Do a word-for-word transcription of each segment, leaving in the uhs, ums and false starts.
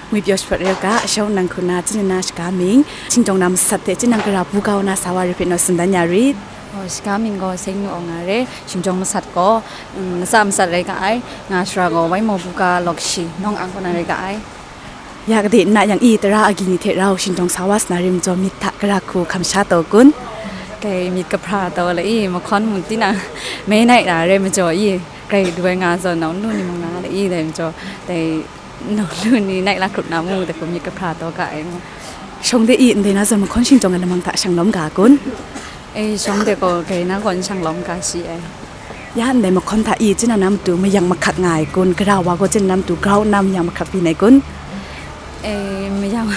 Ngwi pyaw shaprat re u ga, a shawng nang hku na, chyin na shaga mying, shingtawng na masat hte chyin nang gara bu ga wa na sa wa re hpe naw tsun dan ya rit. Oh, shaga mying gaw Seng Nu Awng nga re, shingtawng masat gaw, mm, Matsa Masat rai ga ai, nga shara gaw Waimaw Buga Lawkshi, Nawng Ang kaw na rai ga ai. Ya gade nna yang i, tara agyi ni hte rau shingtawng sa wa sa na rim jaw, myit hta gara hku hkam sha taw kun? Dai myit kahpra taw le i, mahkawn mung tinang, me nai ra re majaw i, grai du ai nga zawn, nawng lu ni mung nga le i, dai majaw, dai nawng lu ni nai la hkrup na mu, dai hku myit kahpra taw ga ai mu. Shawng de i, ndai na zawn mahkawn shingtawng ai lamang hta shang lawm ga kun? E, shawng de gaw grai na gaw n shang lawm ga shi ai. Ya ndai mahkawn hta i, chyin na matu mayang mahkak nga ai kun? Gara wa gaw chyin na matu grau nna mayang mahkak byin ai kun? E, mayang,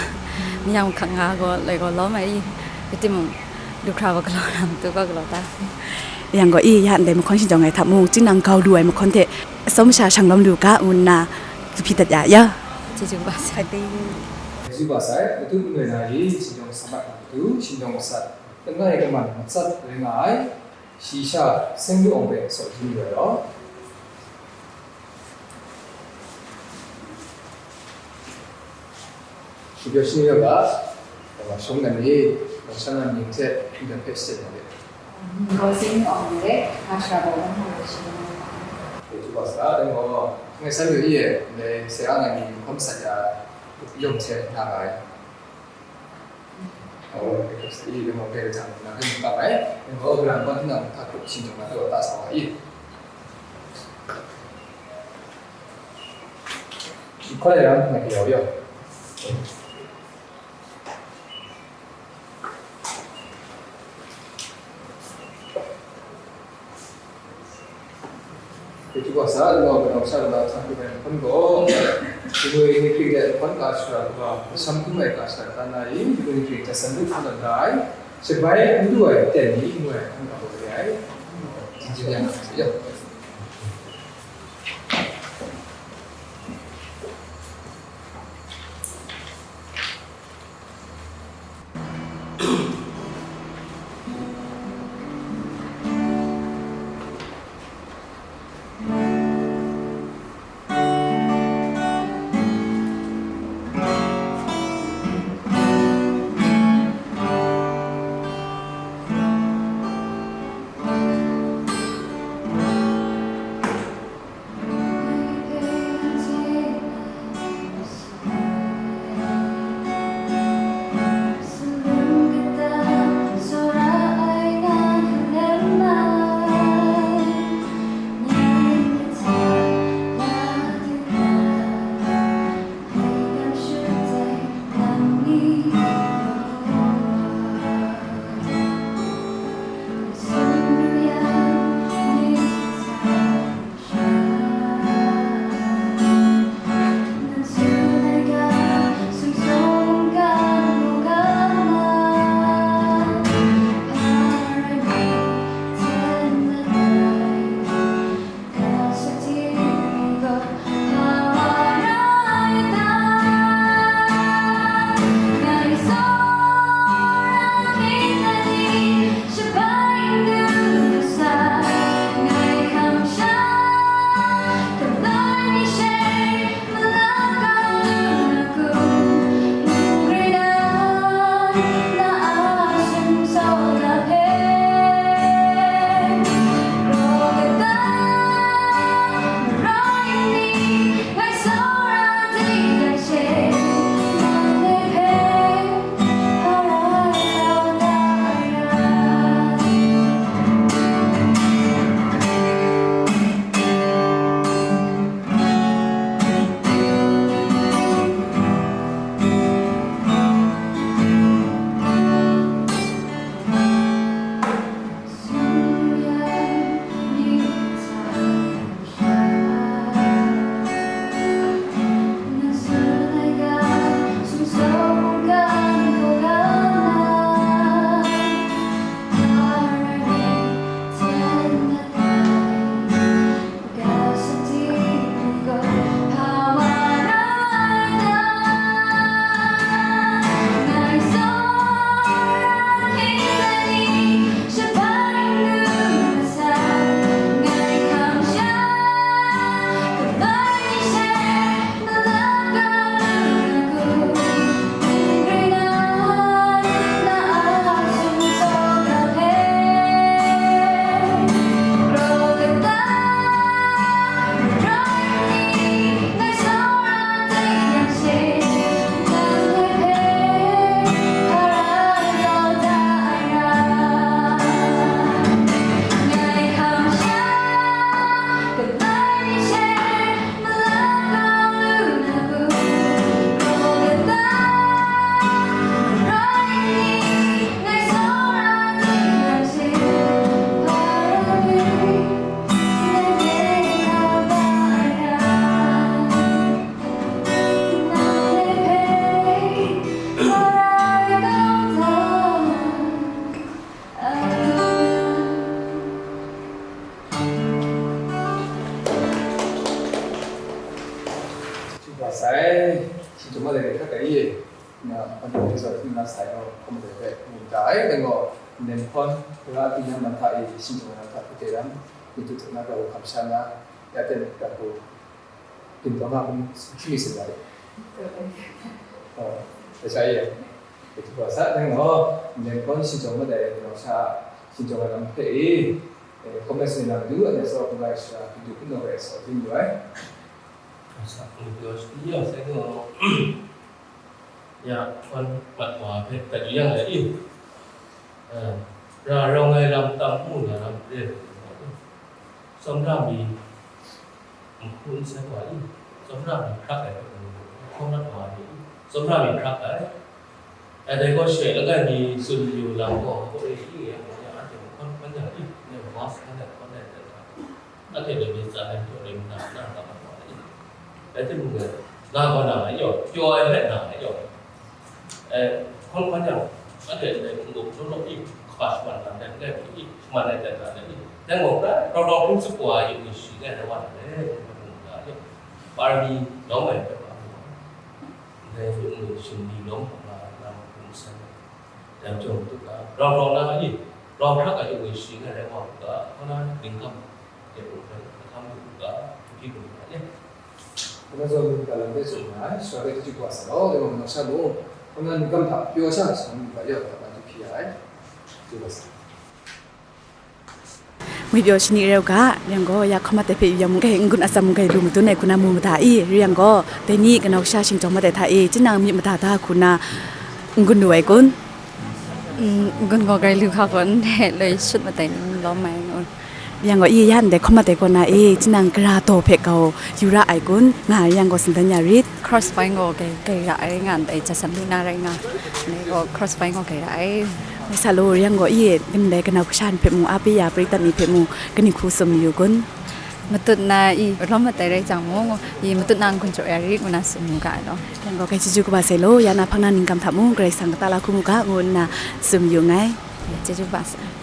mayang mahkak nga gaw, lai gaw lawm ai i, rai timung, du hkra gaw galaw na matu gaw galaw ta. Yang gaw i, ya ndai mahkawn shingtawng ai hta mung, chyin nang grau lu ai mahkawn hte atsawm masha shang lawm lu ga, ngu nna, kahpyi dat ya, ya. Chyeju kaba sai. Chyeju kaba sai, matu n rai na i, shingtawng masat, matu shingtawng masat, langai kaman matsat rai nga ai, shi sha Seng Nu Awng hpe saw hpyi yu ai law. Shingpyaw shani yu ga, shawng nan ni, gangshan nan mying hte hpyi dan hpe shachyen na de. Gaw Seng Nu Awng re, nga shara gaw Waimaw Lawkshi. Dai htu ga sa, dai gaw, ngai san yu i e, ndai sai a nan ni mahkawn masat ya, yawng hte nga ga ai. Aw, Ekos i, dai gaw, grai jang, nang hpe mu kap ai. Dai gaw, Karan Kawng tinang hta hkrup shingtawng na hpe gaw ta sa wa i. Hkawt ai ram, ngai hpe yau yaw. Dai htu ga sa, lama gaw sha lama hta hkrup ai mahkawn gaw, shanoi ni hkring de mahkawn ga shara kaba, masham hkrum ai ga shara tan na i, shanoi ni hkring hta san lu hkrum dat da ai, shabai n du ai aten ni n rai ai mahkawn ga gaw re ai. Jin jin yang na hte yaw. Mare hta kai ye, na, pandai sa na sai no, kama de pe, mun ta ai, dengo, nen kon, ra ti na man ta e, shin jong na ta te ram, ni tu na ka u kam sha na, ya te ka ku, tin to ma kum, chimi se da. Oh, sa ye. Itu ba sa dengo, nen kon shin jong ma de, no sa, shin jong na pe e, eh, kama se na du, ane so ko ga sha, du no ga so tin du ai. Sa ko ga sha, ya sa ko. Ya, hkun mat wa hpe gat yu yang ai i, eh, ra rawng ai lam tam mu na lam re, tsawmra mi nhku n sai wa i, tsawmra mi hkrak ai hpe mu, hkawng mat wa mi, tsawmra mi hkrak ai. Ai dai gaw, shaloi langai mi tsun yu lam gaw, hkaw e i, ya, ya, anhte hkawm hkan yang i, ne mas hkan ai hkawn ai hte hkrak. Anhte dai mi tsan ai hte rai nna, na kap mat wa ai. Rai timung, ga gaw na ai yaw, pyaw ai hpe na ai yaw. Eh, hkawm hkan yang, anhte ndai hpung law law i, kaba shaman na ndai ndai hpung i, shaman ai dan na ndai i. Dai gaw, rau rau hpung tsup wa ai, yu shi ngai rai wa na le, ngai hpung ga ai yaw. Para mi lawm ai hpe wa ai. Ndai hpung law shingni lawm hkawm na, na hpung san ai. Dai chyawm tu ga, rau rau na ai, rau hkrak ai yu shi ngai rai wa hpung ga, hkaw na ningkam. Kata zawn lu ga lam de tsun nga ai, sara de chyeju kaba sa law, de mung sha mung, kawna ningkam hta pyaw sha ai shanglawt mi hta yawng hta du hpyi ya ai, chyeju kaba sa. Ngwi pyaw shani rau ga, yang gaw ya hkawm mat ai hpe yu yang mung, gai n-gun atsam mung gai lu madun ai hku na mu mada i, ru yang gaw, dai ni kanau kasha shingtawng mat ai hta e, tinang myit mada da hku na n-gun lu ai kun? Mm, n-gun gaw gai lu hka gaw n re, loi shut matai ni lawm ai ngu. Yang gaw, i ya ndai hkawm mat ai kaw na e, tinang gara daw hpe gau yu ra ai kun, nga yang gaw, tsun dan ya rit. Cross point gaw gai, gai ra ai, nga ndai jasan lu na rai nga, ndai gaw cross point gaw gai ra ai. Ngai sa law, yang gaw, i ndai kanau kasha ni hpe mu, a pe ya, paritan ni hpe mu, kaning hku tsun mayu kun? Matut na i lawm matai rai jang mung, i matut na n-gun jaw ya rit, ngu na tsun mu ga ai law. Yang gaw, gai chyeju kaba sai law, ya na hpang na ningkam hta mung, Karai Kasang kata la hku mu ga, ngu nna tsun mayu nngai. Chyeju kaba sai.